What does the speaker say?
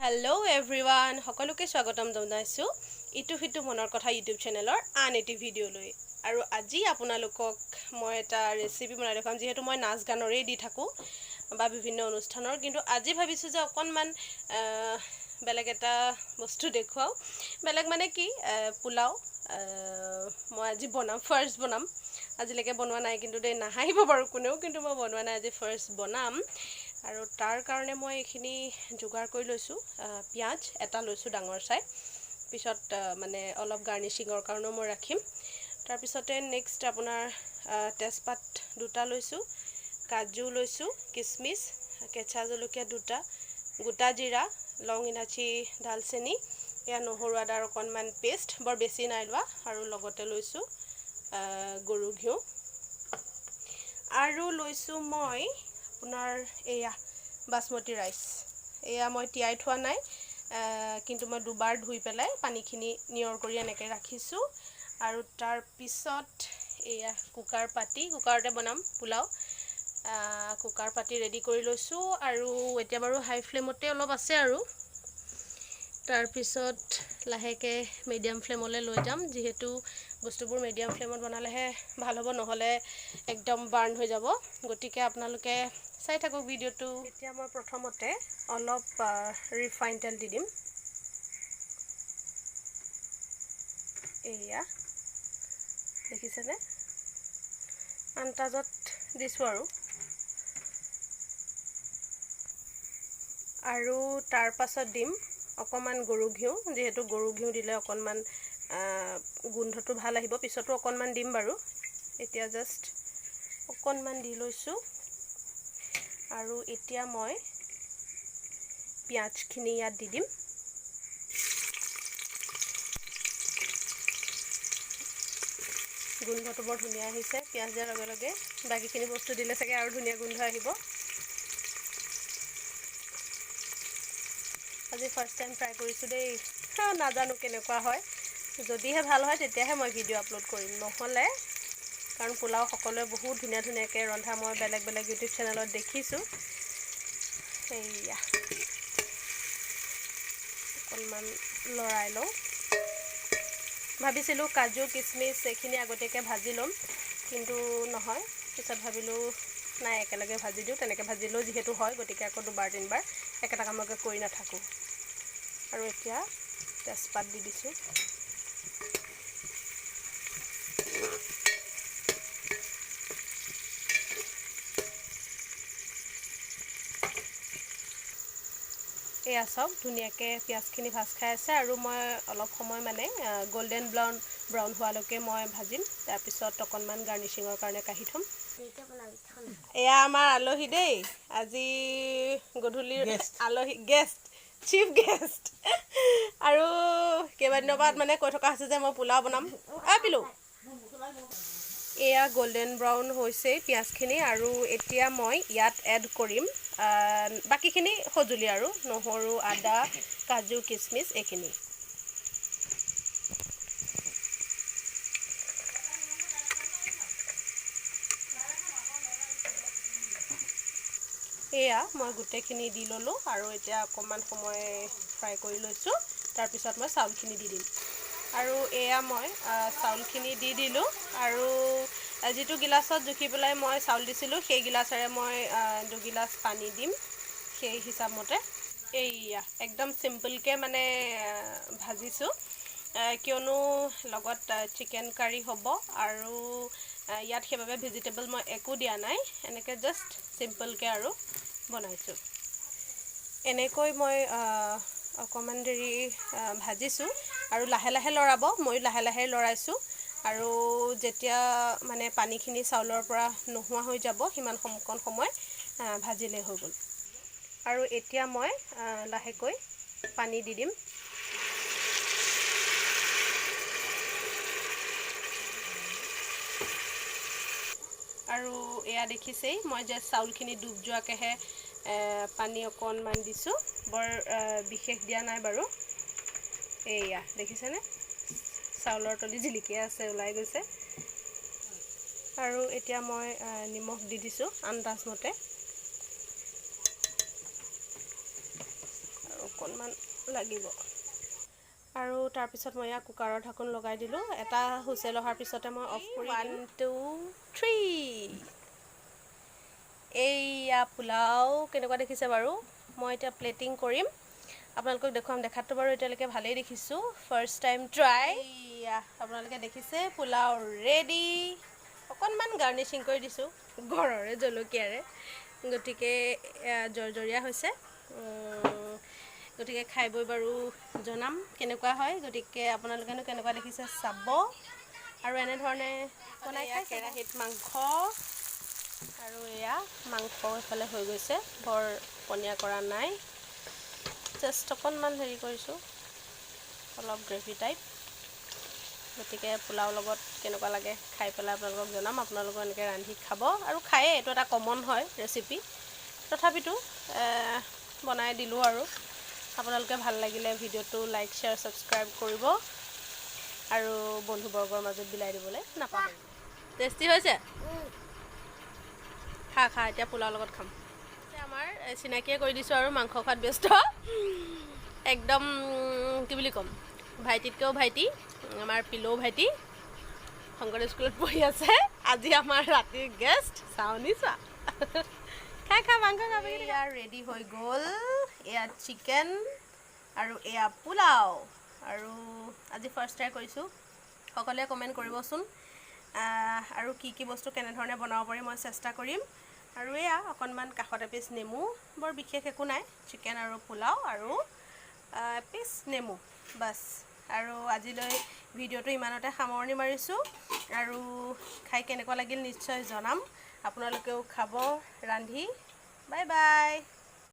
Hello' everyone, সকলোকে স্বাগতম জনাইছোঁ ইটো সিটো মনৰ কথা ইউটিউব চেনেলৰ আন এটি ভিডিঅ'লৈ। আৰু আজি আপোনালোকক মই এটা ৰেচিপি বনাই দেখুৱাম। যিহেতু মই নাচ গানৰেই দি থাকোঁ বা বিভিন্ন অনুষ্ঠানৰ, কিন্তু আজি ভাবিছোঁ যে অকণমান বেলেগ এটা বস্তু দেখুৱাওঁ। বেলেগ মানে কি, পোলাও মই আজি বনাম, ফাৰ্ষ্ট বনাম। আজিলৈকে বনোৱা নাই কিন্তু দেই, নাহাঁহিব বাৰু কোনেও, কিন্তু মই বনোৱা নাই, আজি ফাৰ্ষ্ট বনাম। আৰু তাৰ কাৰণে মই এইখিনি যোগাৰ কৰি লৈছোঁ। পিঁয়াজ এটা লৈছোঁ ডাঙৰ চাই, পিছত মানে অলপ গাৰ্নিচিঙৰ কাৰণেও মই ৰাখিম। তাৰপিছতে নেক্সট আপোনাৰ তেজপাত দুটা লৈছোঁ, কাজু লৈছোঁ, কিচমিচ, কেঁচা জলকীয়া দুটা, গোটা জিৰা, লং ইলাচি, ডালচেনি, এয়া নহৰু আদাৰ অকণমান পেষ্ট, বৰ বেছি নাই লোৱা। আৰু লগতে লৈছোঁ গৰু ঘিউ, আৰু লৈছোঁ মই আপোনাৰ এয়া বাচমতি ৰাইচ। এয়া মই তিয়াই থোৱা নাই, কিন্তু মই দুবাৰ ধুই পেলাই পানীখিনি নিয়ৰ কৰি এনেকৈ ৰাখিছোঁ। আৰু তাৰপিছত এয়া কুকাৰ পাতি, কুকাৰতে বনাম পোলাও। কুকাৰ পাতি ৰেডি কৰি লৈছোঁ। আৰু এতিয়া বাৰু হাই ফ্লেমতে অলপ আছে, আৰু তাৰপিছত লাহেকৈ মিডিয়াম ফ্লেমলৈ লৈ যাম। যিহেতু বস্তুবোৰ মিডিয়াম ফ্লেমত বনালেহে ভাল হ'ব, নহ'লে একদম বাৰ্ণ হৈ যাব। গতিকে আপোনালোকে চাই থাকক ভিডিঅ'টো। এতিয়া মই প্ৰথমতে অলপ ৰিফাইন তেল দি দিম। এয়া দেখিছেনে, আন্তাজত দিছোঁ আৰু। আৰু তাৰ পাছত দিম অকণমান গৰু ঘিউ, যিহেতু গৰু ঘিউ দিলে অকণমান গোন্ধটো ভাল আহিব। পিছতো অকণমান দিম বাৰু, এতিয়া জাষ্ট অকণমান দি লৈছোঁ। আৰু এতিয়া মই পিঁয়াজখিনি ইয়াত দি দিম। গোন্ধটো বৰ ধুনীয়া আহিছে পিঁয়াজ দিয়াৰ লগে লগে। বাকীখিনি বস্তু দিলে চাগে আৰু ধুনীয়া গোন্ধ আহিব। আজি ফাৰ্ষ্ট টাইম ট্ৰাই কৰিছোঁ দেই, নাজানো কেনেকুৱা হয়। যদিহে ভাল হয় তেতিয়াহে মই ভিডিঅ' আপলোড কৰিম, নহ'লে কাৰণ পোলাও সকলোৱে বহুত ধুনীয়া ধুনীয়াকৈ ৰন্ধা মই বেলেগ বেলেগ ইউটিউব চেনেলত দেখিছোঁ। সেয়া অকণমান লৰাই লওঁ। ভাবিছিলোঁ কাজু কিচমিচ এইখিনি আগতীয়াকৈ ভাজি ল'ম, কিন্তু নহয়, পিছত ভাবিলোঁ নাই একেলগে ভাজি দিওঁ। তেনেকৈ ভাজিলেও যিহেতু হয়, গতিকে আকৌ দুবাৰ তিনিবাৰ একেটা কামকে কৰি নাথাকোঁ। আৰু এতিয়া তেজপাত দি দিছোঁ। এয়া চাওক, ধুনীয়াকৈ পিঁয়াজখিনি ভাজ খাই আছে। আৰু মই অলপ সময় মানে গল্ডেন ব্ৰাউন হোৱালৈকে মই ভাজিম। তাৰপিছত অকণমান গাৰ্নিচিঙৰ কাৰণে কাঢ়ি থ'ম। এয়া আমাৰ আলহী দেই, আজি গধূলিৰ আলহী, গেষ্ট, চিফ গেষ্ট। আৰু কেইবাদিনৰ পৰা মানে কৈ থকা হৈছে যে মই পোলাও বনাম। পিলো, এয়া গল্ডেন ব্ৰাউন হৈছে পিঁয়াজখিনি। আৰু এতিয়া মই ইয়াত এড কৰিম বাকীখিনি সঁজুলি আৰু নহৰু, আদা, কাজু, কিচমিচ এইখিনি। এয়া মই গোটেইখিনি দি ল'লোঁ। আৰু এতিয়া অকণমান সময় ফ্ৰাই কৰি লৈছোঁ। তাৰপিছত মই চাউলখিনি দি দিম। আৰু এয়া মই চাউলখিনি দি দিলোঁ। আৰু যিটো গিলাচত জুখি পেলাই মই চাউল দিছিলোঁ, সেই গিলাচেৰে মই দুগিলাচ পানী দিম সেই হিচাপমতে। এইয়া একদম চিম্পলকৈ মানে ভাজিছোঁ, কিয়নো লগত চিকেন কাৰী হ'ব। আৰু ইয়াত সেইবাবে ভেজিটেবল মই একো দিয়া নাই, এনেকৈ জাষ্ট চিম্পলকৈ আৰু বনাইছোঁ। এনেকৈ মই অকণমান দেৰি ভাজিছোঁ। আৰু লাহে লাহে লৰাব, ময়ো লাহে লাহে লৰাইছোঁ। আৰু যেতিয়া মানে পানীখিনি চাউলৰ পৰা নোহোৱা হৈ যাব, সিমান অকণ সময় ভাজিলেই হৈ গ'ল। আৰু এতিয়া মই লাহেকৈ পানী দি দিম। আৰু এয়া দেখিছেই, মই জাষ্ট চাউলখিনি ডুব যোৱাকৈহে পানী অকণমান দিছোঁ, বৰ বিশেষ দিয়া নাই বাৰু। এইয়া দেখিছেনে, চাউলৰ তলি জিলিকি আছে, ওলাই গৈছে। আৰু এতিয়া মই নিমখ দি দিছোঁ আন্দাজমতে। আৰু অকণমান অকণমান লাগিব। আৰু তাৰপিছত মই ইয়াক কুকাৰৰ ঢাকোন লগাই দিলোঁ। এটা হুইচেল অহাৰ পিছতে মই অফ কৰি, 1, 2, 3। এইয়া পোলাও কেনেকুৱা দেখিছে বাৰু? মই এতিয়া প্লেটিং কৰিম, আপোনালোকক দেখুৱাম। দেখাততো বাৰু এতিয়ালৈকে ভালেই দেখিছোঁ, ফাৰ্ষ্ট টাইম ট্ৰাই। এইয়া আপোনালোকে দেখিছে, পোলাও ৰেডি। অকণমান গাৰ্নিচিং কৰি দিছোঁ ঘৰৰে জলকীয়াৰে। গতিকে জৰজৰীয়া হৈছে। গতিকে খাই বৈ বাৰু জনাম কেনেকুৱা হয়। গতিকে আপোনালোকেনো কেনেকুৱা দেখিছে চাব আৰু এনেধৰণে বনাই খাই। কেৰাহীত মাংস আৰু এয়া মাংস এইফালে হৈ গৈছে। বৰ পনীয়া কৰা নাই, জাষ্ট অকণমান হেৰি কৰিছোঁ, অলপ গ্ৰেভি টাইপ। গতিকে পোলাওৰ লগত কেনেকুৱা লাগে খাই পেলাই আপোনালোকক জনাম। আপোনালোকেও এনেকৈ ৰান্ধি খাব আৰু খায়ে, এইটো এটা কমন হয় ৰেচিপি। তথাপিতো বনাই দিলোঁ আৰু আপোনালোকে ভাল লাগিলে ভিডিঅ'টো লাইক, শ্বেয়াৰ, ছাবস্ক্ৰাইব কৰিব আৰু বন্ধুবৰ্গৰ মাজত বিলাই দিবলৈ নাপাহৰিব। টেষ্টি হৈছে। খা খা, এতিয়া পোলাওৰ লগত খাম। আমাৰ চিনাকিয়ে কৰি দিছোঁ আৰু মাংস খোৱাত ব্যস্ত একদম। কি বুলি ক'ম, ভাইটিতকৈও ভাইটি আমাৰ, পিলৌ ভাইটি, শংকৰদেৱ স্কুলত পঢ়ি আছে। আজি আমাৰ ৰাতিৰ গেষ্ট। চাওনি চোৱা, খা খা, মাংস খাবি। এয়া ৰেডি হৈ গ'ল। এয়া চিকেন আৰু এয়া পোলাও। আৰু আজি ফাৰ্ষ্ট ট্ৰাই কৰিছোঁ। সকলোৱে কমেণ্ট কৰিবচোন আৰু কি কি বস্তু কেনেধৰণে বনাব পাৰি, মই চেষ্টা কৰিম। আৰু এয়া অকণমান কাষত এপিচ নেমু। বৰ বিশেষ একো নাই, চিকেন আৰু পোলাও আৰু এপিচ নেমু, বাছ। আৰু আজিলৈ ভিডিঅ'টো ইমানতে সামৰণি মাৰিছোঁ। আৰু খাই কেনেকুৱা লাগিল নিশ্চয় জনাম। আপোনালোকেও খাব ৰান্ধি। Bye bye.